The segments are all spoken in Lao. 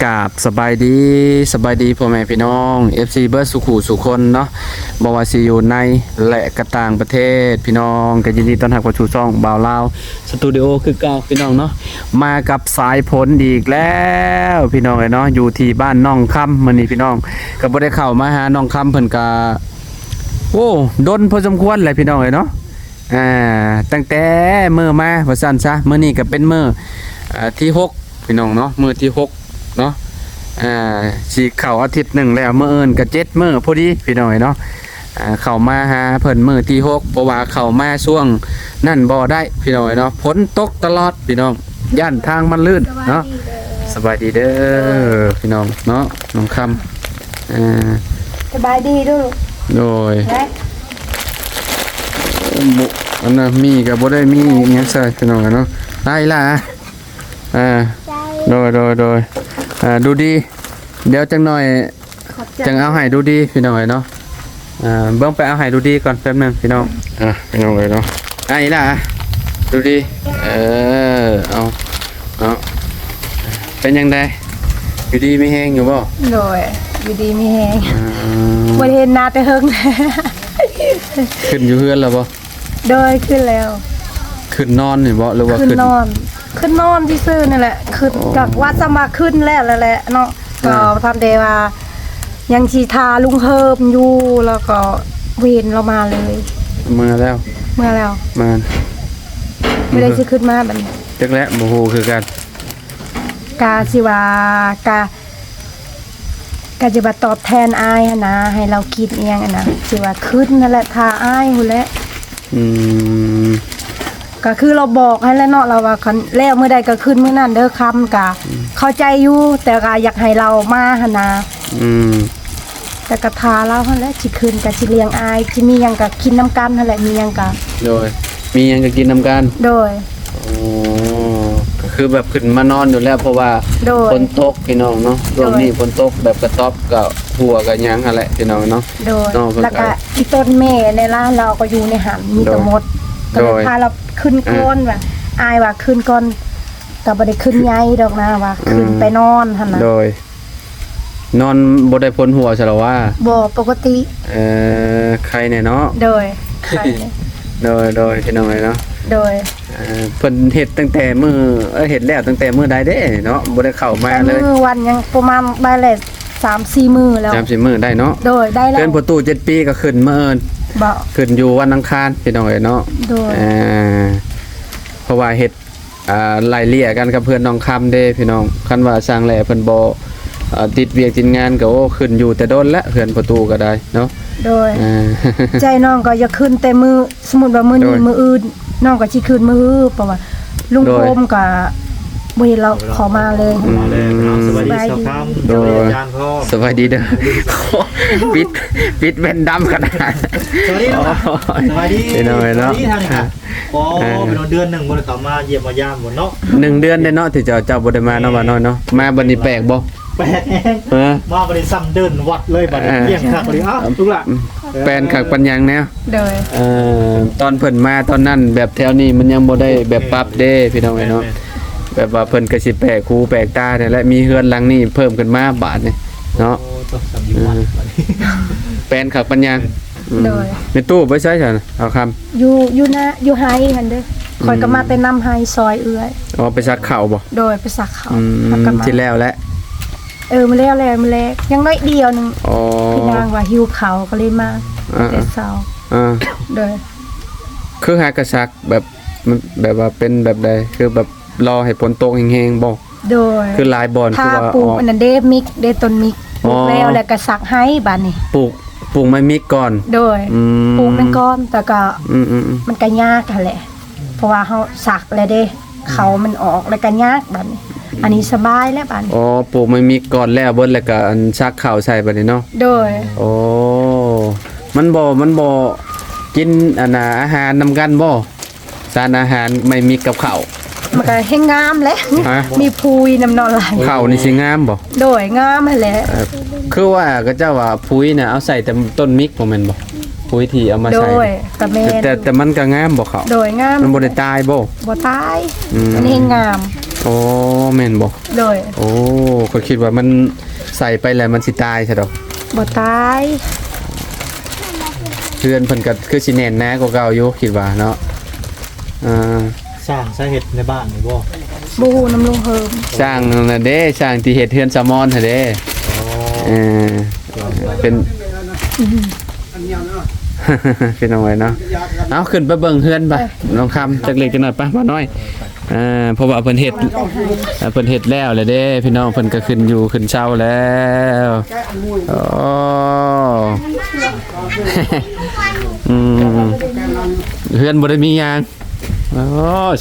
ກາບສະບາຍດີ ສະບາຍດີພໍ່ແມ່ພີ່ນ້ອງ ເອັຟຊີ ເບິດສູ່ຄູ່ສູ່ຄົນເນາະ ບໍ່ວ່າຊິຢູ່ໃນ ແລະ ກະຕ່າງປະເທດ ພີ່ນ້ອງ ກໍຍິນດີຕ້ອນຮັບເຂົ້າສູ່ຊ່ອງບ່າວລາວສະຕູດິໂອຄືເກົ່າ ພີ່ນ້ອງເນາະ. ມາກັບສາຍຝົນອີກແລ້ວ ພີ່ນ້ອງເອີຍເນາະ ຢູ່ທີ່ບ້ານໜອງຄຳ ມື້ນີ້ພີ່ນ້ອງ ກໍບໍ່ໄດ້ເຂົ້າມາຫາໜອງຄຳ ເພິ່ນກໍ ໂອ້ ດົນພໍສົມຄວນແຫຼະ ພີ່ນ້ອງເອີຍເນາະ. ອ່າ ຕັ້ງແຕ່ມື້ມາວ່າຊັ້ນຊະ ມື້ນີ້ກໍເປັນມື້ ເອີ ທີຫົກ ພີ່ນ້ອງເນາະ ມື້ທີຫົກເນາະ ອ່າ ຊິເຂົ້າອາທິດໜຶ່ງແລ້ວ ມື້ອື່ນກໍເຈັດມື້ພໍດີ ພີ່ນ້ອງເອີຍເນາະ. ອ່າ ເຂົ້າມາຫາເພິ່ນມື້ທີຫົກ ເພາະວ່າເຂົ້າມາຊ່ວງນັ້ນບໍ່ໄດ້ ພີ່ນ້ອງເອີຍເນາະ ຝົນຕົກຕະຫຼອດ ພີ່ນ້ອງ ຢ້ານທາງມັນລື່ນເນາະ. ສະບາຍດີເດີ ສະບາຍດີເດີ ພີ່ນ້ອງເນາະ ໜອງຄຳ ອ່າ ສະບາຍດີເດີ. ໂດຍ ໄດ້ ໂອ້ ອັນນັ້ນມີກໍບໍ່ໄດ້ມີຫຍັງໃສ່ ພີ່ນ້ອງເນາະ. ໄດ້ລະ ອ່າ ໂດຍ ໂດຍ ໂດຍ ອ່າ ດູດີ ດຽວຈັກໜ່ອຍ ຂອບໃຈ ຈັ່ງເອົາໃຫ້ດູດີ ພີ່ນ້ອງເອີຍເນາະ. ອ່າ ເບິ່ງໄປເອົາໃຫ້ດູດີກ່ອນແປັບໜຶ່ງ ພີ່ນ້ອງ. ອ່າ ພີ່ນ້ອງເອີຍເນາະ ໄອ້ລະ ດູດີ ເອີ ເອົາ ເອົາ ເປັນຈັ່ງໃດ ຢູ່ດີມີແຮງຢູ່ບໍ່? ໂດຍ ຢູ່ດີມີແຮງ ອ່າ ບໍ່ໄດ້ເຫັນໜ້າແຕ່ເຫິງ. ຂຶ້ນຢູ່ເຮືອນແລ້ວບໍ່? ໂດຍ ຂຶ້ນແລ້ວ. ຂຶ້ນນອນນີ້ບໍ່ ຫຼືວ່າ ຂຶ້ນ ຂຶ້ນນອນ ຂຶ້ນນອນຊື່ໆນີ້ແຫຼະ ຂຶ້ນ ອໍ ກໍວ່າຈະມາຂຶ້ນແລ້ວແຫຼະເນາະ ອ່າ ກໍທັນແຕ່ວ່າຍັງຊິຖ້າລຸງເຮີມຢູ່ ແລ້ວກໍບໍ່ເຫັນລາວມາເລີຍ. ເມືອແລ້ວ ເມືອແລ້ວ ແມ່ນ ມື້ໃດຊິຂຶ້ນມາບັດນີ້? ຈັກແຫຼະ ບໍ່ຮູ້ຄືກັນ. ກະຊິວ່າ ກະ ກະຊິວ່າຕອບແທນອ້າຍຫັ້ນນະ ໃຫ້ລາວກິນອີ່ຫຍັງຫັ້ນນະ ຊິວ່າຂຶ້ນຫັ້ນແຫຼະ ຖ້າອ້າຍພຸ້ນແຫຼະ. ອືມ ກະຄືລາວບອກຫັ້ນແຫຼະເນາະ ລາວວ່າຄັນແລ້ວມື້ໃດກໍຂຶ້ນມື້ນັ້ນເດີ ຄຳກະ ອືມ ເຂົ້າໃຈຢູ່ ແຕ່ກະຢາກໃຫ້ລາວມາຫັ້ນນະ. ອືມ ແຕ່ກະຖ້າລາວຫັ້ນແຫຼະ ຊິຂຶ້ນກະຊິລ້ຽງອ້າຍ ຊິມີຫຍັງກະກິນນຳກັນຫັ້ນແຫຼະ ມີຫຍັງກະ ໂດຍ ມີຫຍັງກະກິນນຳກັນ. ໂດຍ ໂອ້ ກໍຄືແບບຂຶ້ນມານອນຢູ່ແລ້ວ ເພາະວ່າ ໂດຍ ຝົນຕົກພີ່ນ້ອງເນາະ ໂດຍ ຊ່ວງນີ້ຝົນຕົກແບບກະຕອບກະຫົວກະຫຍັງຫັ້ນແຫຼະພີ່ນ້ອງເນາະ. ໂດຍ ເນາະ ແລ້ວກະ ເພິ່ນກະ ອີ່ຕົ້ນແມ່ໃນລານລາວກໍຢູ່ໃນຫັ້ນ ມີແຕ່ ໂດຍ ມົດ ກໍເລີຍ ໂດຍ ພາລາວຂຶ້ນກ່ອນ ອ່າ ວ່າ ອ້າຍວ່າຂຶ້ນກ່ອນ ກໍບໍ່ໄດ້ຂຶ້ນໃຫຍ່ດອກນະ ວ່າ ອືມ ຂຶ້ນໄປນອນຫັ້ນນະ. ໂດຍ ນອນບໍ່ໄດ້ພົນຫົວຊະລະວ່າ? ບໍ່ ປົກກະຕິ. ເອີ ໄຄແດ່ເນາະ. ໂດຍ ໄຄ. ໂດຍ ໂດຍ ພີ່ນ້ອງເອີຍເນາະ. ໂດຍ ເອີ ເພິ່ນເຮັດຕັ້ງແຕ່ມື້ ເອີ ເຮັດແລ້ວຕັ້ງແຕ່ມື້ໃດເດ້ເນາະ ບໍ່ໄດ້ເຂົ້າມາເລີຍ? ມື້ວັນຍັງປະມານໄດ້ແຫຼະ ສາມສີ່ມື້ແລ້ວ. ສາມສີ່ມື້ໄດ້ເນາະ. ໂດຍ ໄດ້ແລ້ວ. ເຮືອນພໍ່ຕູ້ເຈັດປີກໍຂຶ້ນມື້ອື່ນ ບໍ່ ຂຶ້ນຢູ່ວັນອັງຄານ ພີ່ນ້ອງເອີຍເນາະ. ໂດຍ ເອີ ເພາະວ່າເຮັດ ອ່າ ໄລ່ເລ່ຍກັນກັບເຮືອນນ້ອງຄຳເດ້ພີ່ນ້ອງ ຄັນວ່າຊ່າງແຫຼເພິ່ນບໍ່ ອ່າ ຕິດວຽກຕິດງານກໍ ໂອ້ ຂຶ້ນຢູ່ແຕ່ດົນແລ້ວ ເຮືອນພໍ່ຕູ້ກໍໄດ້ເນາະ. ໂດຍ ອ່າ ໃຈນ້ອງກໍຢາກຂຶ້ນແຕ່ມື້ ສົມມຸດວ່າມື້ນີ້ ໂດຍ ມື້ອື່ນ ນ້ອງກໍຊິຂຶ້ນມື້ຮື ເພາະວ່າລຸງ ໂດຍ ໂຮມກໍບໍ່ເຫັນລາວເຂົ້າມາເລີຍ. ອືມ ສະບາຍດີ ສະບາຍດີ ສາວຄຳ ໂດຍ ສະບາຍດີອາຈານພ້ອມ ສະບາຍດີເດີ. ປິດ ປິດແວ່ນດຳກັນ. ສະບາຍດີເນາະ ສະບາຍດີ ພີ່ນ້ອງເອີຍເນາະ. ສະບາຍດີທາງນີ້ ອ່າ ໂອ້ ເອີ ເປັນເດືອນໜຶ່ງບໍ່ໄດ້ເຂົ້າມາຢ້ຽມມາຢາມບໍ່ເນາະ. ໜຶ່ງເດືອນເດ້ເນາະ ທີ່ເຈົ້າ ເຈົ້າບໍ່ໄດ້ມາເນາະ ບ່າວນ້ອຍເນາະ. ມາບັດນີ້ແປກບໍ່? ແປກແຮງ. ຮະ? ມາບັດນີ້ຊ້ຳເດີນວັດເລີຍບັດນີ້. ເອີ ລ້ຽງຄັກບັດນີ້. ເອົ້າ ລູກຫຼານ ແປນຄັກປານຫຍັງແນວ? ໂດຍ ເອີ ຕອນເພິ່ນມາຕອນນັ້ນ ແບບແຖວນີ້ມັນຍັງບໍ່ໄດ້ແບບປັບເດ້ ພີ່ນ້ອງເອີຍເນາະ. ແມ່ນໆ ແບບວ່າເພິ່ນກໍຊິແປກຫູແປກຕານີ້ແຫຼະ ມີເຮືອນຫຼັງນີ້ເພີ່ມຂຶ້ນມາບາດນີ້ເນາະ. ໂອ້ ຕ້ອງສຳຢູ່ວັດ ເອີ ບັດນີ້ ແປນຄັກປານຫຍັງ. ແມ່ນ ອືມ ໂດຍ ແມ່ຕູ້ໄປໃສຊັ້ນ ເອົາຄຳ? ຢູ່ ຢູ່ນາ ຢູ່ໄຮ່ຫັ້ນເດ້. ອືມ ຂ້ອຍກໍມາແຕ່ນຳໄຮ່ຊ່ອຍເອື້ອຍ. ອໍ ໄປສັກເຂົ້າບໍ່? ໂດຍ ໄປສັກເຂົ້າ. ອືມ ແລ້ວກໍມາ ຊິແລ້ວແຫຼະ. ເອີ ມາແລ້ວແຫຼະ ມາແລ້ວ ຍັງໜ້ອຍດຽວໜຶ່ງ. ອໍ ພີ່ນາງວ່າຫິວເຂົ້າກໍເລີຍມາ ອ່າ ແຕ່ເຊົ້າ. ອ່າ ໂດຍ ຄືຫາກະສັກແບບ ມັນແບບວ່າເປັນແບບໃດ? ຄືແບບລໍໃຫ້ຝົນຕົກແຮງໆບໍ່? ໂດຍ ຄືຫຼາຍບ່ອນ ຖ້າ ຄືວ່າ ປູກ ອອກ ອັນນັ້ນເດ້ ມິກເດ້ ຕົ້ນມິກ ອໍ ປູກແລ້ວ ແລ້ວກໍສັກໄຮ່ບາດນີ້. ປູກ ປູກໄມ້ມິກກ່ອນ. ໂດຍ ອືມ ປູກມັນກ່ອນ ແຕ່ກໍ ອືມໆໆ ມັນກໍຍາກຫັ້ນແຫຼະ ເພາະວ່າເຮົາສັກແລ້ວເດ້ ເຂົ້າມັນອອກ ແລ້ວກໍຍາກບາດນີ້. ອັນນີ້ສະບາຍແລ້ວບາດນີ້. ອໍ ປູກໄມ້ມິກກ່ອນແລ້ວເບິດ ແລ້ວກໍອັນສັກເຂົ້າໃສ່ບາດນີ້ເນາະ. ໂດຍ ໂອ້ ມັນບໍ່ ມັນບໍ່ກິນອັນນ່າ ອາຫານນຳກັນບໍ່? ສານອາຫານໄມ້ມິກກັບເຂົ້າ ມັນກໍແຮ່ງງາມແຫຼະ. ຮະ? ມີຜຸຍນຳເນາະຫຼາຍ. ເຂົ້ານີ້ຊິງາມບໍ່? ໂດຍ ງາມຫັ້ນແຫຼະ. ເອີ ຄືວ່າເຂົາເຈົ້າວ່າຜຸຍນະ ເອົາໃສ່ແຕ່ຕົ້ນມິກບໍ່ແມ່ນບໍ່? ຜຸຍທີ່ເອົາມາໃສ່. ໂດຍ ກໍແມ່ນ. ແຕ່ ແຕ່ມັນກໍງາມບໍ່ເຂົ້າ? ໂດຍ ງາມ. ມັນບໍ່ໄດ້ຕາຍບໍ່? ບໍ່ຕາຍ. ອືມ ມັນແຮ່ງງາມ. ໂອ້ ແມ່ນບໍ່? ໂດຍ. ໂອ້ ຂ້ອຍຄິດວ່າມັນໃສ່ໄປແລ້ວມັນຊິຕາຍຊະດອກ. ບໍ່ຕາຍ. ເຮືອນເພິ່ນກໍຄືຊິແໜ້ນໜາກວ່າເກົ່າຢູ່ ຄິດວ່າເນາະ. ເອີ ຊ່າງໃຊ້ເຮັດໃນບ້ານນີ້ບໍ່? ບໍ່ຮູ້ນຳລຸງເຮີມ. ຊ່າງນັ້ນນະເດ້ ຊ່າງທີ່ເຮັດເຮືອນສາວມອນຫັ້ນເດ້. ອໍ ເອີ ເປັນ ເປັນຫຍັງເນາະ? ເອົາ ຂຶ້ນໄປເບິ່ງເຮືອນໄປ ນ້ອງຄຳ ຈັກເລັກຈັກນ້ອຍ ໄປ ບ່າວນ້ອຍ. ເອີ ເພາະວ່າເພິ່ນເຮັດ ເອີ ເພິ່ນເຮັດແລ້ວແຫຼະເດ້ ພີ່ນ້ອງ ເພິ່ນກໍຂຶ້ນຢູ່ຂຶ້ນເຊົາແລ້ວ. ໂອ້ ອືມ ເຮືອນບໍ່ໄດ້ມີຫຍັງ. ໂອ້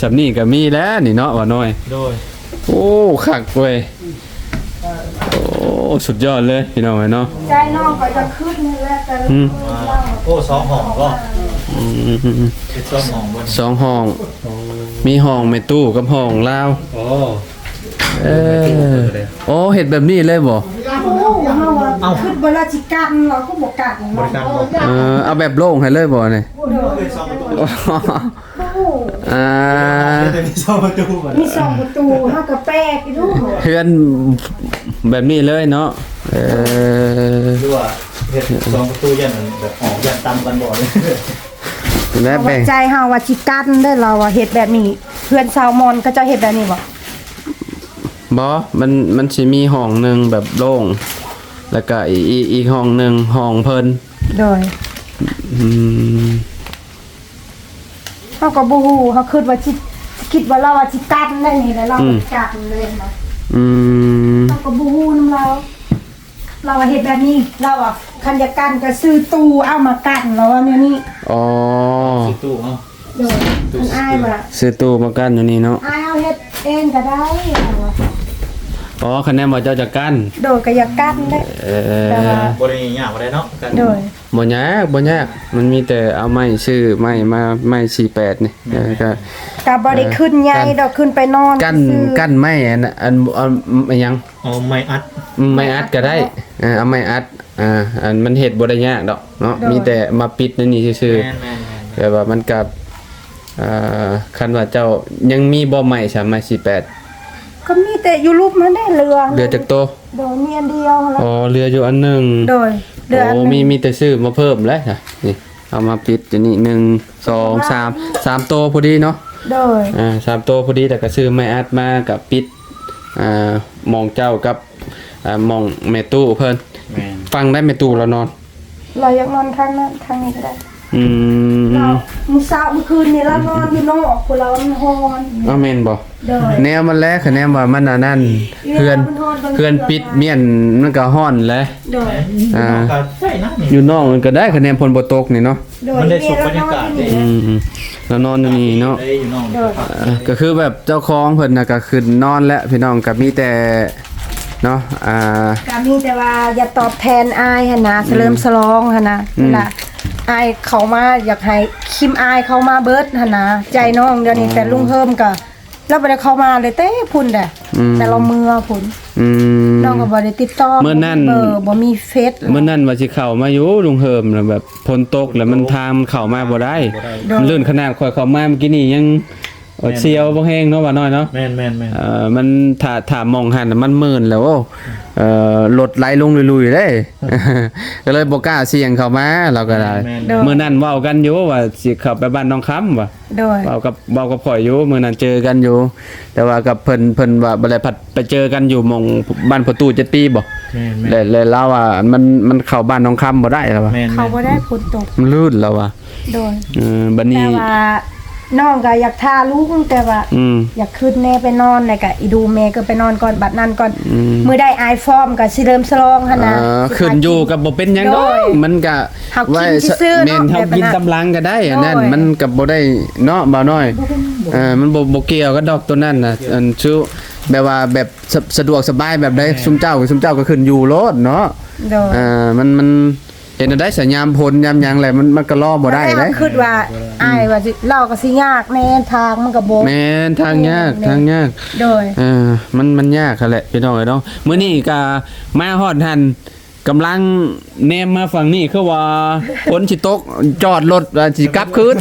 ສ່ຳນີ້ກໍມີແລ້ວນີ້ເນາະ ບ່າວນ້ອຍ. ໂດຍ. ໂອ້ ຄັກເວີຍ. ໂອ້ ສຸດຍອດເລີຍພີ່ນ້ອງເອີຍເນາະ. ໃຈນ້ອງກໍຈະຄຶດນີ້ແຫຼະ ແຕ່ ອືມ ອ່າ ໂອ້ ສອງຫ້ອງບໍ່? ອືມ ເຮັດສອງຫ້ອງບໍ່? ສອງຫ້ອງ. ໂອ້ ມີຫ້ອງແມ່ຕູ້ກັບຫ້ອງລາວ. ໂອ້ ເອີ ໂອ້ ເຮັດແບບນີ້ເລີຍບໍ່? ໂອ້ ເຮົາວ່າ ເອົ້າ ຄຶດວ່າລາວຊິກັນ ລາວກໍບໍ່ກັນ. ບໍ່ໄດ້ກັນບໍ່? ເອີ ເອົາແບບໂລ່ງໃຫ້ເລີຍບໍ່ນີ້? ໂດຍ. ໂອ້ ອ່າ ມີສອງປະຕູ ມີສອງປະຕູ ເຮົາກໍແປກຢູ່. ເຮືອນແບບນີ້ເລີຍເນາະ. ເອີ ຫຼືວ່າເຮັດສອງປະຕູ ຢ້ານແບບອອກ ຢ້ານຕຳກັນບໍ່? ແລ້ວແຕ່ ໃຈເຮົາວ່າຊິກັນເດ້ ລາວວ່າເຮັດແບບນີ້. ເຮືອນຊາວມອນເຂົາເຈົ້າເຮັດແບບນີ້ບໍ່? ບໍ່ ມັນ ມັນຊິມີຫ້ອງໜຶ່ງແບບໂລ່ງ ແລ້ວກະອີກ ອີກ ອີກຫ້ອງໜຶ່ງຫ້ອງເພິ່ນ. ໂດຍ. ອືມ ເຮົາກໍບໍ່ຮູ້ ເຮົາຄິດວ່າຊິ ຄິດວ່າລາວວ່າຊິກັນແນວນີ້ແຫຼະ ລາວ ອືມ ກໍກັນເລີຍນະ. ອືມ ເຮົາກໍບໍ່ຮູ້ນຳລາວ ລາວວ່າເຮັດແບບນີ້ ລາວວ່າຄັນຢາກກັນກໍຊື້ຕູ້ເອົາມາກັນ ລາວວ່າແນວນີ້. ອໍ ຊື້ຕູ້ເນາະ. ໂດຍ ຄັນອ້າຍວ່າ ຊື້ຕູ້ມາກັ້ນຢູ່ນີ້ເນາະ. ອ້າຍເຮົາເຮັດເອງກໍໄດ້. ອໍ ຄັນແມ່ນວ່າເຈົ້າຈະກັ້ນ. ໂດຍ ກໍຢາກກັ້ນແຫຼະ. ເອີ ແຕ່ວ່າບໍ່ໄດ້ຍາກປານໃດເນາະ ໂດຍ ບໍ່ຍາກ ບໍ່ຍາກ. ມັນມີແຕ່ເອົາໄມ້ ຊື້ໄມ້ມາ ໄມ້ສີ່ແປດນີ້. ແມ່ນໆ ເອີ ກໍ ກໍບໍ່ໄດ້ຂຶ້ນໃຫຍ່ດອກ ຂຶ້ນໄປນອນ ກັ້ນ ຊື້ ກັ້ນໄມ້ອັນ ອັນ ອັນ ອັນຫຍັງ? ເອົາໄມ້ອັດ. ອືມ ໄມ້ອັດກໍໄດ້. ເອີ ເອົາໄມ້ອັດ. ອ່າ ອັນມັນເຮັດບໍ່ໄດ້ຍາກດອກເນາະ. ໂດຍ. ມີແຕ່ມາປິດໃນນີ້ຊື່ໆ. ແມ່ນໆໆ. ແຕ່ວ່າມັນກໍ ເອີ ຄັນວ່າເຈົ້າຍັງມີບໍ່ໄມ້ຊະ ໄມ້ສີ່ແປດ? ກໍມີແຕ່ຢູ່ລຸ່ມຫັ້ນແຫຼະ ເຫຼືອ ເຫຼືອຈັກໂຕ? ໂດຍ ມີອັນດຽວຫັ້ນລະ. ອໍ ເຫຼືອຢູ່ອັນໜຶ່ງ. ໂດຍ ເຫຼືອອັນໜຶ່ງ. ໂອ້ ມີ ມີແຕ່ຊື້ມາເພີ່ມແຫຼະ. ນີ້ ເອົາມາປິດຢູ່ນີ້ ໜຶ່ງ ສອງ ສາມ ສາມໂຕພໍດີເນາະ. ໂດຍ. ອ່າ ສາມໂຕພໍດີ ແລ້ວກໍຊື້ໄມ້ອັດມາກໍປິດ ອ່າ ໝ່ອງເຈົ້າກັບ ອ່າ ໝ່ອງແມ່ຕູ້ເພິ່ນ. ແມ່ນ. ຝັ່ງໃດແມ່ຕູ້ລາວນອນ? ລາວຢາກນອນທາງນັ້ນ ທາງນີ້ກໍໄດ້. ອືມ ລາວ ມື້ເຊົ້າ ມື້ຄືນນີ້ລາວນອນຢູ່ນອກພຸ້ນ ລາວມັນຮ້ອນ. ອ້າວ ແມ່ນບໍ່? ໂດຍ. ແນວມັນແຫຼະ ຄະແນນວ່າມັນອັນນັ້ນ ເຮືອນ ເຮືອນປິດມ້ຽນ ມັນກໍຮ້ອນແຫຼະ. ໂດຍ. ອ່າ ຢູ່ນອກມັນກໍໄດ້ ຄະແນນຝົນບໍ່ຕົກນີ້ເນາະ. ໂດຍ. ມັນໄດ້ສູດບັນຍາກາດເດ້. ອືມ ລາວນອນຢູ່ນີ້ເນາະ. ໂດຍ. ເອີ ກໍຄືແບບເຈົ້າຂອງເພິ່ນນະກໍຂຶ້ນນອນແລ້ວ ພີ່ນ້ອງ ກໍມີແຕ່ເນາະ ອ່າ ກໍມີແຕ່ວ່າຢາກຕອບແທນອ້າຍຫັ້ນນະ ອືມ ສະເຫຼີມສະຫຼອງຫັ້ນນະ. ອືມ. ເວລາອ້າຍເຂົ້າມາ ຢາກໃຫ້ຄິມອ້າຍເຂົ້າມາເບິດຫັ້ນນະ ໃຈນ້ອງດຽວນີ້. ອໍ. ແຕ່ລຸງເຮີມກໍ ລາວບໍ່ໄດ້ເຂົ້າມາເລີຍແຕ່ພຸ້ນແຫຼະ. ອືມ. ແຕ່ລາວເມືອພຸ້ນ. ອືມ. ນ້ອງກໍບໍ່ໄດ້ຕິດຕໍ່ ມື້ນັ້ນ ບໍ່ມີເບີ ບໍ່ມີເຟສ. ມື້ນັ້ນວ່າຊິເຂົ້າມາຢູ່ ລຸງເຮີມ ແລ້ວແບບຝົນຕົກ ແລ້ວມັນ ທາງມັນເຂົ້າມາບໍ່ໄດ້. ບໍ່ໄດ້. ໂດຍ. ມັນລື່ນຂະໜາດ ຂ້ອຍເຂົ້າມາມື້ກີ້ນີ້ຍັງ ແມ່ນ ສຽວບໍ່ແຮງເນາະ ວ່ານ້ອຍເນາະ. ແມ່ນໆໆ. ເອີ ມັນ ຖ້າ ຖ້າໝ່ອງຫັ້ນມັນມື່ນແລ້ວ ໂອ້ ເອີ ລົດໄຫຼລົງລຸຍໆເດ້ ກໍເລີຍບໍ່ກ້າສ່ຽງເຂົ້າມາ ລາວກໍໄດ້. ແມ່ນໆ. ໂດຍ. ມື້ນັ້ນເວົ້າກັນຢູ່ວ່າຊິເຂົ້າໄປບ້ານນ້ອງຄຳວ່າ. ໂດຍ. ເວົ້າກັບ ເວົ້າກັບຂ້ອຍຢູ່ ມື້ນັ້ນເຈີກັນຢູ່ ແຕ່ວ່າກັບເພິ່ນ ເພິ່ນວ່າບໍ່ໄດ້ ພັດໄປເຈີກັນຢູ່ໝ່ອງບ້ານພໍ່ຕູ້ເຈັດປີບໍ່? ແມ່ນໆ. ແລະ ແລະລາວວ່າມັນ ມັນເຂົ້າບ້ານໜອງຄຳບໍ່ໄດ້ລາວວ່າ. ແມ່ນໆ. ເຂົ້າບໍ່ໄດ້ ຝົນຕົກ ມັນລື່ນລາວວ່າ. ໂດຍ. ເອີ ບັດນີ້ ແຕ່ວ່ານ້ອງກໍຢາກຖ້າລຸງ ແຕ່ວ່າ ອືມ ຢາກຂຶ້ນແດ່ໄປນອນ ແລ້ວກໍອີດູແມ່ກໍໄປນອນກ່ອນ ບັດນັ້ນກ່ອນ. ອືມ. ມື້ໃດອ້າຍພ້ອມກໍຊິເລີ່ມສະຫຼອງຫັ້ນນະ. ເອີ ຂຶ້ນຢູ່ກໍບໍ່ເປັນຫຍັງດອກ. ໂດຍ. ມັນກໍ ເຮົາກິນຊື່ໆ ແມ່ນ ເນາະ ເຮົາກິນຕາມຫຼັງກໍໄດ້ ແບບນັ້ນ. ອັນນັ້ນ ໂດຍ ມັນກໍບໍ່ໄດ້ເນາະ ບ່າວນ້ອຍ. ເອີ ມັນບໍ່ ບໍ່ກ່ຽວກັນດອກຕົວນັ້ນນະ. ອັນຊຸ ແບບວ່າແບບ ສະ ສະດວກສະບາຍແບບໃດ ແມ່ນ ຊຸມເຈົ້າ ຊຸມເຈົ້າກໍຂຶ້ນຢູ່ໂລດເນາະ. ໂດຍ. ເອີ ມັນ ມັນເຮັດແນວໃດຊະ ຍາມຝົນຍາມຫຍັງແຫຼະ ມັນ ມັນກໍລໍບໍ່ໄດ້ເດ້. ແຕ່ວ່າຄິດວ່າ ອືມ ອ້າຍວ່າຊິ ລາວກໍຊິຍາກແດ່ ທາງມັນກໍບໍ່ ແມ່ນ ທາງຍາກ ແມ່ນ ທາງຍາກ. ໂດຍ. ເອີ ມັນ ມັນຍາກຫັ້ນແຫຼະ ພີ່ນ້ອງເອີຍເນາະ. ມື້ນີ້ກໍມາຮອດຫັ້ນ ກຳລັງແນມມາຝັ່ງນີ້ ຄືວ່າຝົນຊິຕົກ ຈອດລົດ ວ່າຊິກັບຄືນ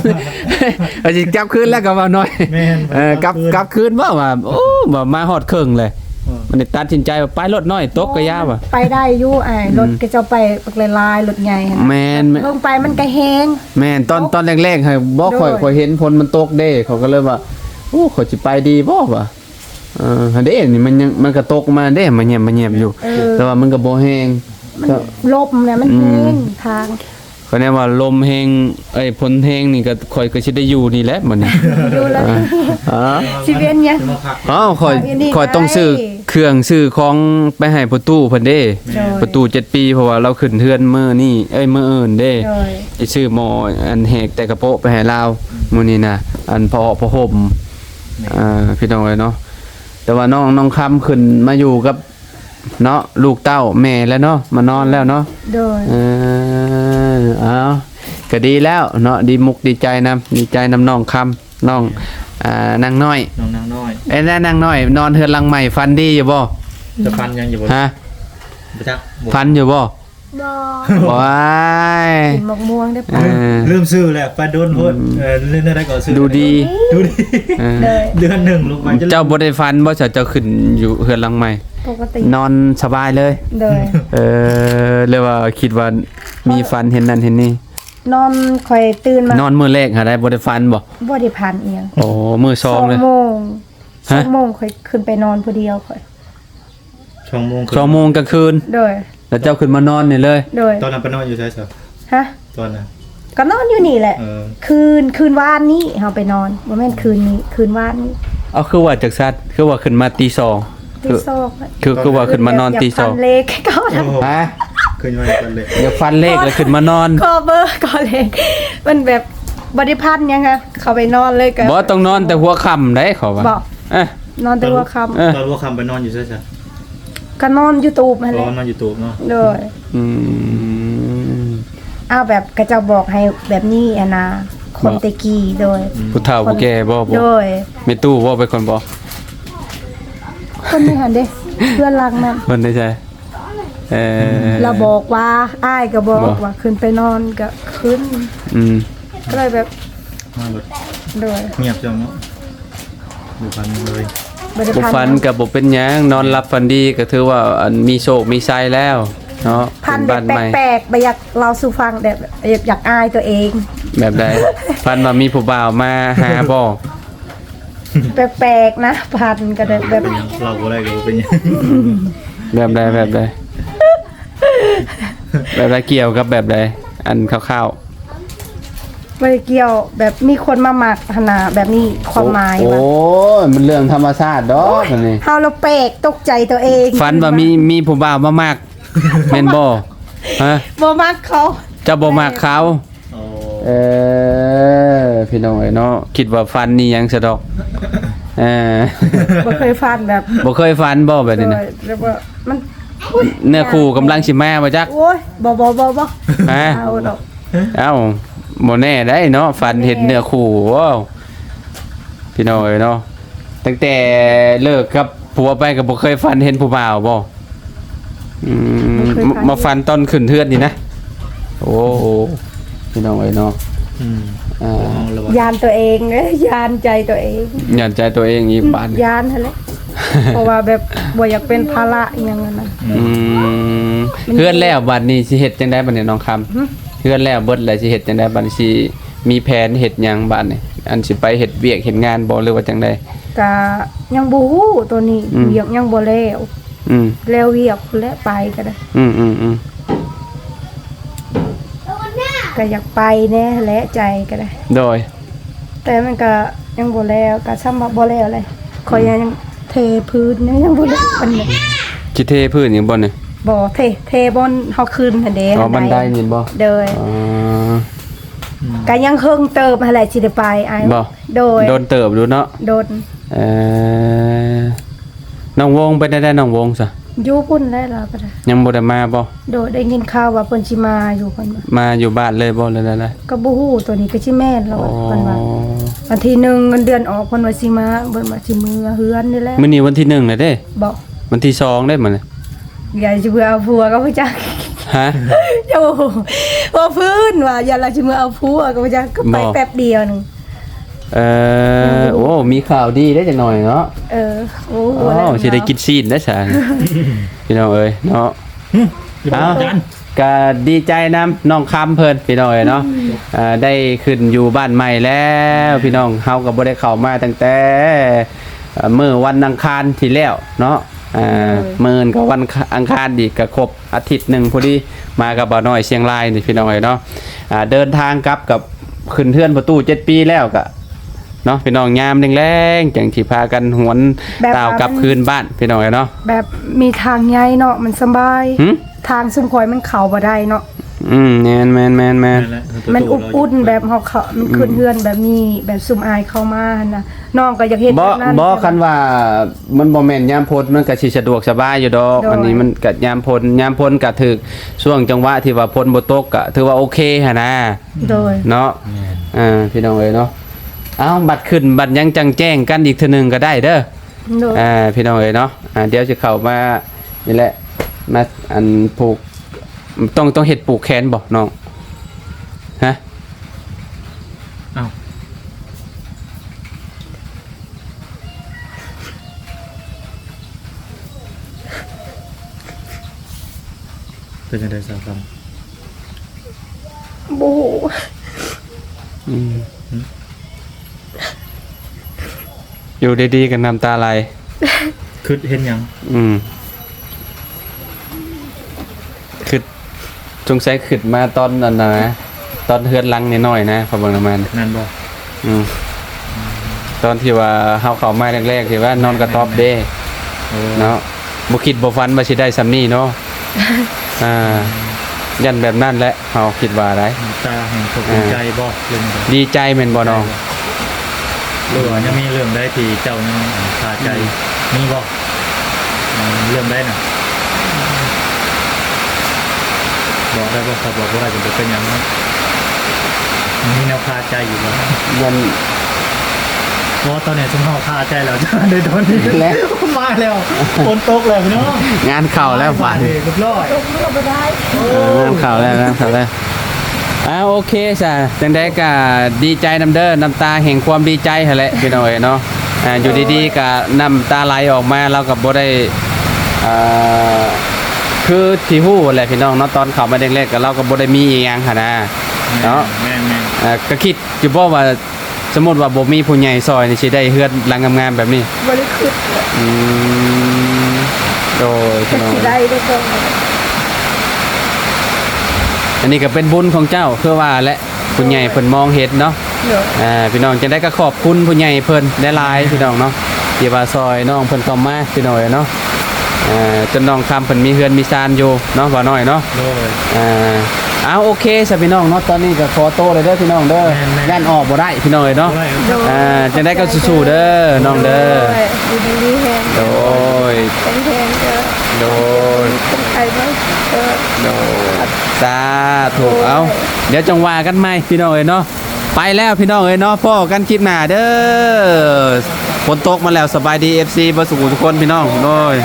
ວ່າຊິກັບຄືນແລ້ວກໍວ່າໜ້ອຍ ແມ່ນ ເອີ ກັບ ກັບຄືນ ກັບຄືນບໍ່ວ່າ ໂອ້ ວ່າມາຮອດເຄິ່ງເລີຍ ເອີ ມັນໄດ້ຕັດສິນໃຈວ່າໄປລົດນ້ອຍຕົກກໍຢ່າວ່າ ໄປໄດ້ຢູ່ ອ້າຍ ອືມ ລົດເຂົາເຈົ້າໄປບັກຫຼາຍໆ ລົດໃຫຍ່ຫັ້ນນະ ແມ່ນ ເບິ່ງໄປມັນກໍແຮງ ແມ່ນ ຕອນ ຕອນແລກໆ ໃຫ້ບໍ່ ຂ້ອຍ ຂ້ອຍເຫັນຝົນມັນຕົກເດ້ ຂ້ອຍກໍເລີຍວ່າ ໂອ້ ຂ້ອຍຊິໄປດີບໍ່ວ່າ ເອີ ຫັ້ນເດ້ ນີ້ມັນຍັງ ມັນກໍຕົກມາເດ້ ມາແຍມໆຢູ່ ເອີ ແຕ່ວ່າມັນກໍບໍ່ແຮງ ມັນລົມນະ ມັນແຮງ ອືມ ທາງ ຄະແນນວ່າລົມແຮງ ເອີຍ ຝົນແຮງນີ້ກໍ ຂ້ອຍກໍຊິໄດ້ຢູ່ນີ້ແຫຼະບັດນີ້ ຢູ່ແລ້ວ ເອີ ຊິເປັນຫຍັງ ເອົ້າ ຂ້ອຍ ຂ້ອຍຕ້ອງຊື້ເຄື່ອງຊື້ຂອງໄປໃຫ້ພໍ່ຕູ້ເພິ່ນເດ້ ໂດຍ ພໍ່ຕູ້ເຈັດປີ ເພາະວ່າລາວຂຶ້ນເຮືອນມື້ນີ້ ເອີຍ ມື້ອື່ນເດ້ ໂດຍ ຊິຊື້ໝໍ້ອັນແຫກແຕ່ກະໂປະໄປໃຫ້ລາວ ມື້ນີ້ນະ ອັນຜ້າອ້ອມຜ້າຫົ່ມ ອ່າ ພີ່ນ້ອງເອີຍເນາະ ແຕ່ວ່ານ້ອງ ນ້ອງຄຳຂຶ້ນມາຢູ່ກັບ ເນາະ ລູກເຕົ້າແມ່ແລ້ວເນາະ ມານອນແລ້ວເນາະ ໂດຍ ເອີ ເອົາ ກໍດີແລ້ວເນາະ ດີມຸກດີໃຈນຳ ດີໃຈນຳນ້ອງຄຳ ນ້ອງ ອ່າ ນາງນ້ອຍ ນ້ອງນາງນ້ອຍ ເອີ ແລະ ນາງນ້ອຍ ນອນເຮືອນຫຼັງໃໝ່ ຝັນດີຢູ່ບໍ່? ຈະຝັນຍັງຢູ່ບໍ່? ຮະ? ບໍ່ຈັກ ຝັນຢູ່ບໍ່? ບໍ່ ໂອ້ຍ ກິນໝາກມ່ວງໄດ້ປະ ເອີ ລືມຊື່ແລ້ວ ໄປດົນໂພດ ອືມ ເອີ ເລື່ອງໃດກໍຊື່ ດູດີ ດູດີ ເອີ ເດືອນໜຶ່ງລົງໄປ ເຈົ້າບໍ່ໄດ້ຝັນບໍ່? ເຈົ້າ ເຈົ້າຂຶ້ນຢູ່ເຮືອນຫຼັງໃໝ່ ປົກກະຕິ ນອນສະບາຍເລີຍ ໂດຍ ເອີ ຫຼືວ່າຄິດວ່າມີຝັນເຫັນນັ້ນເຫັນນີ້ ນອນ ຂ້ອຍຕື່ນມາ ນອນມື້ແລກຫາໄດ້ ບໍ່ໄດ້ຝັນບໍ່? ບໍ່ໄດ້ຝັນອີ່ຫຍັງ ໂອ້ ມື້ສອງເລີຍ ສອງໂມງ ຮະ? ສອງໂມງຂ້ອຍຂຶ້ນໄປນອນຜູ້ດຽວຂ້ອຍ ສອງໂມງ ສອງໂມງກາງຄືນ ໂດຍ ແລ້ວເຈົ້າຂຶ້ນມານອນນີ້ເລີຍ ໂດຍ ຕອນນັ້ນໄປນອນຢູ່ໃສຊະ? ຮະ? ຕອນນັ້ນ ກໍນອນຢູ່ນີ້ແຫຼະ ເອີ ຄືນ ຄືນວານນີ້ເຮົາໄປນອນ ບໍ່ແມ່ນຄືນນີ້ ຄືນວານນີ້ ເອົາ ຄືວ່າຈັ່ງຊັ້ນ ຄືວ່າຂຶ້ນມາຕີສອງ ຕີສອງ ຄື ຄືວ່າຂຶ້ນມານອນຕີສອງ ຢາກຝັນເລກ ເຂົານະ ໂອ້ໂຫ ຮະ? ຂຶ້ນມາຝັນເລກ ຢາກຝັນເລກແລ້ວຂຶ້ນມານອນ ຂໍເບີ ຂໍເລກ ມັນແບບບໍ່ໄດ້ຝັນຫຍັງ ເຂົ້າໄປນອນເລີຍກໍ ບໍ່ ຕ້ອງນອນແຕ່ຫົວຄ່ຳໃດ ເຂົາວ່າ ບໍ່ ເອີ ນອນແຕ່ຫົວຄ່ຳ ເອີ ຕອນຫົວຄ່ຳໄປນອນຢູ່ໃສຊະ? ກໍນອນຢູ່ຕູບຫັ້ນແຫຼະ ອໍ ນອນຢູ່ຕູບເນາະ ໂດຍ ອືມ ອ້າວ ແບບເຂົາເຈົ້າບອກໃຫ້ແບບນີ້ຫັ້ນນະ ຄົນແຕ່ກີ້ ໂດຍ ອືມ ຜູ້ເຖົ້າຜູ້ແກ່ບໍ່? ໂດຍ ແມ່ຕູ້ບໍ່ເປັນຄົນບອກ? ຄົນໃນຫັ້ນເດ້ ເພື່ອນຫຼັງນັ້ນ ຄົນໃນໃສ? ເອີ ລາວບອກວ່າ ອ້າຍກໍບອກວ່າຂຶ້ນໄປນອນກໍຂຶ້ນ ອືມ ກໍເລີຍແບບ ມາເບິດ ໂດຍ ງຽບຈັ່ງເນາະ ບໍ່ຝັນເລີຍ ບໍ່ຝັນ ບໍ່ຝັນກໍບໍ່ເປັນຫຍັງ ນອນຫຼັບຝັນດີກໍຖືວ່າ ອັນ ມີໂຊກມີໄຊແລ້ວເນາະ ຝັນແບບແປກໆ ບໍ່ຢາກເລົ່າສູ່ຟັງ ແບບຢາກອາຍຕົວເອງ ແບບໃດ? ຝັນວ່າມີຜູ້ບ່າວມາຫາບໍ່? ແປກໆ ນະ ຝັນກໍໄດ້ແບບ ເຮົາບໍ່ໄດ້ກໍບໍ່ເປັນຫຍັງ ແບບໃດ ແບບໃດ ແບບໃດ ກ່ຽວກັບແບບໃດ ອັນຄ່າວໆ ບໍ່ໄດ້ກ່ຽວ ແບບມີຄົນມາມັກຫັ້ນນະ ແບບນີ້ຄວາມໝາຍ ໂອ້ ວ່າ ໂອ້ຍ ມັນເລື່ອງທຳມະຊາດດອກອັນນີ້ ເຮົາລະແປກ ຕົກໃຈຕົວເອງ ຝັນວ່າມີ ມີຜູ້ບ່າວມາມັກ ແມ່ນບໍ່? ຮະ? ບໍ່ມັກເຂົາ ເຈົ້າບໍ່ມັກເຂົາ? ໂອ້ ເອີ ພີ່ນ້ອງເອີຍເນາະ ຄິດວ່າຝັນອີ່ຫຍັງຊະດອກ ເອີ ບໍ່ເຄີຍຝັນແບບ ບໍ່ເຄີຍຝັນບໍ່ແບບນີ້ນະ? ໂດຍ ແບບວ່າມັນ ເນື້ອຄູ່ກຳລັງຊິມາບໍ່ຈັກ ໂອ້ຍ ບໍ່ ບໍ່ ບໍ່ ບໍ່ ຮະ? ເອົາດອກ ເອົ້າ ບໍ່ແນ່ໄດ໋ເນາະ ຝັນເຫັນເນື້ອຄູ່ ໂອ້ ພີ່ນ້ອງເອີຍເນາະ ຕັ້ງແຕ່ເລີກກັບຜົວໄປກໍບໍ່ເຄີຍຝັນເຫັນຜູ້ບ່າວບໍ່? ອືມ ບໍ່ເຄີຍຝັນ ມາຝັນຕອນຂຶ້ນເຮືອນນີ້ນະ ໂອ້ ພີ່ນ້ອງເອີຍເນາະ ອືມ ອ່າ ຢ້ານຕົວເອງເດ້ ຢ້ານໃຈຕົວເອງ ຢ້ານໃຈຕົວເອງອີກບາດ ຢ້ານຫັ້ນແຫຼະ ເພາະວ່າແບບບໍ່ຢາກເປັນພາລະອີ່ຫຍັງຫັ້ນນະ ອືມ ເຮືອນແລ້ວບາດນີ້ຊິເຮັດຈັ່ງໃດບາດນີ້ນ້ອງຄຳ? ເຮືອນແລ້ວເບິດແລ້ວຊິເຮັດຈັ່ງໃດບາດນີ້ ຊິມີແຜນເຮັດຫຍັງບາດນີ້ ອັນຊິໄປເຮັດວຽກເຮັດງານບໍ່ ຫຼືວ່າຈັ່ງໃດ? ກະຍັງບໍ່ຮູ້ໂຕນີ້ ອືມ ວຽກຍັງບໍ່ແລ້ວ ອືມ ແລ້ວວຽກພຸ້ນແຫຼະໄປກໍໄດ້ ອືມໆໆ ກໍຢາກໄປແດ່ແຫຼະ ໃຈກໍໄດ້ ໂດຍ ແຕ່ມັນກໍຍັງບໍ່ແລ້ວ ກໍຊ້ຳວ່າບໍ່ແລ້ວແຫຼະ ອືມ ຂ້ອຍຍັງເທພື້ນ ຍັງບໍ່ແລ້ວປານໃດ ຊິເທພື້ນຫຍັງບໍ່ນີ້? ບໍ່ ເທ ເທບ່ອນເຮົາຂຶ້ນຫັ້ນເດ້ ອໍ ບັນໄດນີ້ບໍ່? ໂດຍ ອໍ ອືມ ກໍຍັງເຫິງເຕີບຫັ້ນແຫຼະ ຊິໄດ້ໄປ ອ້າຍ ບໍ່? ໂດຍ ດົນເຕີບຢູ່ເນາະ ດົນ ເອີ ນ້ອງວົງເປັນແນວໃດ ນ້ອງວົງຊະ? ຢູ່ພຸ້ນແຫຼະ ລາວກໍໄດ້ ຍັງບໍ່ໄດ້ມາບໍ່? ໂດຍ ໄດ້ຍິນຂ່າວວ່າເພິ່ນຊິມາຢູ່ ເພິ່ນວ່າ ມາຢູ່ບ້ານເລີຍບໍ່ ຫຼືໃດ? ກໍບໍ່ຮູ້ ໂຕນີ້ກໍຊິແມ່ນແລ້ວ ອໍ ເພິ່ນວ່າ ວັນທີໜຶ່ງເງິນເດືອນອອກ ເພິ່ນວ່າຊິມາ ເພິ່ນວ່າຊິເມືອເຮືອນນີ້ແຫຼະ ມື້ນີ້ວັນທີໜຶ່ງແລ້ວເດ້ ບໍ່ ວັນທີສອງເດ້ມື້ນີ້ ຢ່າຊິເພື່ອເອົາຜົວກໍບໍ່ຈັກ ຮະ? ໂອ້ ບໍ່ຟື້ນວ່າ ຢ້ານລາວຊິເມືອເອົາຜົວ ກໍບໍ່ຈັກ ກໍໄປ ບໍ່ ແປັບດຽວໜຶ່ງ. ເອີ ໂອ້ ມີຂ່າວດີເດ້ຈັກໜ່ອຍເນາະ. ເອີ ໂອ້ ໂອ້ ຊິໄດ້ກິນຊີ້ນໄດ້ຊະ ພີ່ນ້ອງເອີຍເນາະ. ເອົ້າ ກະດີໃຈນຳນ້ອງຄຳເພິ່ນ ພີ່ນ້ອງເອີຍເນາະ. ອືມ ອ່າ ໄດ້ຂຶ້ນຢູ່ບ້ານໃໝ່ແລ້ວ ອືມ ພີ່ນ້ອງ. ເຮົາກໍບໍ່ໄດ້ເຂົ້າມາຕັ້ງແຕ່ ເອີ ມື້ວັນອັງຄານທີ່ແລ້ວເນາະ. ອ່າ ໂດຍ ມື້ອື່ນກໍວັນອັງຄານອີກ ກໍຄົບອາທິດໜຶ່ງພໍດີ ມາກັບບ່າວນ້ອຍຊຽງລາຍນີ້ ພີ່ນ້ອງເອີຍເນາະ. ອ່າ ເດີນທາງກັບກັບຂຶ້ນເຮືອນປະຕູເຈັດປີແລ້ວ ກໍເນາະ ພີ່ນ້ອງ. ຍາມແລງໆ ຈັ່ງຊິພາກັນຫວນ ແບບວ່າ ຕ່າວກັບຄືນບ້ານ ພີ່ນ້ອງເອີຍເນາະ. ແບບມີທາງໃຫຍ່ເນາະ ມັນສະບາຍ. ຫື? ທາງຊຸມຂ້ອຍມັນເຂົ້າບໍ່ໄດ້ເນາະ. ອືມ ແມ່ນໆໆໆ ແມ່ນແຫຼະ ມັນອົບອຸ່ນ ແບບເຮົາເຂົ້າ ມັນຂຶ້ນເຮືອນແບບມີແບບຊຸມອ້າຍເຂົ້າມາຫັ້ນນະ. ອືມ ນ້ອງກໍຢາກເຮັດ ບໍ່ ແບບນັ້ນ ບໍ່ ແຕ່ ຄັນວ່າມັນບໍ່ແມ່ນຍາມຝົນ ມັນກໍຊິສະດວກສະບາຍຢູ່ດອກ. ໂດຍ ອັນນີ້ມັນກໍຍາມຝົນ ຍາມຝົນກໍຖືກຊ່ວງຈັງຫວະທີ່ວ່າຝົນບໍ່ຕົກ ກໍຖືວ່າໂອເຄຫັ້ນນະ. ໂດຍ ເນາະ ແມ່ນ ອ່າ ພີ່ນ້ອງເອີຍເນາະ. ເອົ້າ ບັດຂຶ້ນບັດຫຍັງຈັ່ງແຈ້ງກັນອີກເທື່ອໜຶ່ງກໍໄດ້ເດີ. ໂດຍ ອ່າ ພີ່ນ້ອງເອີຍເນາະ. ອ່າ ດຽວຊິເຂົ້າມານີ້ແຫຼະ ມາ ອັນ ຜູກ ຕ້ອງ ຕ້ອງເຮັດຜູກແຂນບໍ່ນ້ອງ? ຮະ? ອ້າວ ເປັນຈັ່ງໃດສາວຄຳ? ບໍ່ຮູ້. ອືມ ຫຶ? ຢູ່ດີໆກໍນ້ຳຕາໄຫຼ. ຄິດເຫັນຫຍັງ? ອືມ ຄິດ ສົງໄສຄິດມາຕອນນັ້ນນະ ຕອນເຮືອນຫຼັງນ້ອຍໆນະ ຂ້ອຍເບິ່ງນຳມັນ. ແມ່ນບໍ່? ອືມ ຕອນທີ່ວ່າເຮົາເຂົ້າມາແລກໆ ທີ່ວ່ານອນກະຕ໊ອບເດ້. ໂອ້ ເນາະ ບໍ່ຄິດບໍ່ຝັນວ່າຊິໄດ້ສ່ຳນີ້ເນາະ. ອ່າ ຢ້ານແບບນັ້ນແຫຼະ ເຮົາຄິດວ່າໄດ໋. ນ້ຳຕາແຫ່ງຄວາມພູມໃຈບໍ່ ຫຼື ດີໃຈແມ່ນບໍ່ນ້ອງ? ຫຼືວ່າຍັງມີເລື່ອງໃດທີ່ເຈົ້າຍັງຄາໃຈ? ອືມ ມີບໍ່? ອືມ ເລື່ອງໃດນະ? ບອກໄດ້ບໍ່? ຖ້າບອກບໍ່ໄດ້ກໍບໍ່ເປັນຫຍັງເນາະ. ມີແນວຄາໃຈຢູ່ບໍ່? ມັນ ບໍ່ ຕອນນີ້ຊຸມເຮົາຄາໃຈແລ້ວ ໃນຕອນນີ້ ແລ້ວ ມາແລ້ວ ຝົນຕົກແລ້ວພີ່ນ້ອງ. ງານເຂົ້າແລ້ວບາດນີ້ ຮຽບຮ້ອຍ. ຕົກກໍບໍ່ໄດ້ ໂອ້ ງານເຂົ້າແລ້ວ ງານເຂົ້າແລ້ວ. ອ່າ ໂອເຄຊະ ຈັ່ງໃດກໍດີໃຈນຳເດີ ນ້ຳຕາແຫ່ງຄວາມດີໃຈຫັ້ນແຫຼະ ພີ່ນ້ອງເອີຍເນາະ. ອ່າ ຢູ່ດີໆກໍນ້ຳຕາໄຫຼອອກມາ ລາວກໍບໍ່ໄດ້ ອ່າ ຄືທີ່ຮູ້ແຫຼະພີ່ນ້ອງເນາະ. ຕອນເຂົ້າມາແລກໆ ກໍລາວກໍບໍ່ໄດ້ມີອີ່ຫຍັງຫັ້ນນະ ເນາະ. ແມ່ນໆ ອ່າ ກໍຄິດຢູ່ບໍ່ວ່າ ສົມມຸດວ່າບໍ່ມີຜູ້ໃຫຍ່ຊ່ອຍນີ້ ຊິໄດ້ເຮືອນຫຼັງງາມໆແບບນີ້? ບໍ່ໄດ້ຄິດ. ອືມ ໂດຍ ກໍຊິໄດ້ເດ້. ອັນນີ້ກໍເປັນບຸນຂອງເຈົ້າ ຄືວ່າແຫຼະ ຜູ້ໃຫຍ່ເພິ່ນມອງເຫັນເນາະ. ໂດຍ ອ່າ ພີ່ນ້ອງ ຈັ່ງໃດກໍຂອບຄຸນຜູ້ໃຫຍ່ເພິ່ນຫຼາຍໆ ພີ່ນ້ອງເນາະ ທີ່ວ່າຊ່ອຍນ້ອງເພິ່ນເຂົ້າມາ ພີ່ນ້ອງເອີຍເນາະ. ອ່າ ຈົນນ້ອງຄຳເພິ່ນມີເຮືອນມີຊານຢູ່ເນາະ ບ່າວນ້ອຍເນາະ. ໂດຍ ອ່າ ເອົາ ໂອເຄຊະພີ່ນ້ອງເນາະ ຕອນນີ້ກໍຂໍໂຕແລ້ວເດີພີ່ນ້ອງເດີ. ແມ່ນໆ ຢ້ານອອກບໍ່ໄດ້ພີ່ນ້ອງເອີຍເນາະ. ບໍ່ໄດ້ ອ່າ ຈັ່ງໃດກໍສູ້ໆເດີນ້ອງເດີ. ໂດຍ ຢູ່ດີມີແຮງ. ໂດຍ ແຂງແຮງເດີ. ໂດຍ ເປັນໄຂ້ມາເດີ. ໂດຍ ສາທຸ. ໂດຍ ເອົາ ດຽວຈັ່ງວ່າກັນໃໝ່ພີ່ນ້ອງເອີຍເນາະ. ໄປແລ້ວພີ່ນ້ອງເອີຍເນາະ ພໍ້ກັນຄລິບໜ້າເດີ. ຝົນຕົກມາແລ້ວ ສະບາຍດີ ເອັຟຊີ ເບິດສູ່ທຸກຄົນພີ່ນ້ອງ. ໂດຍ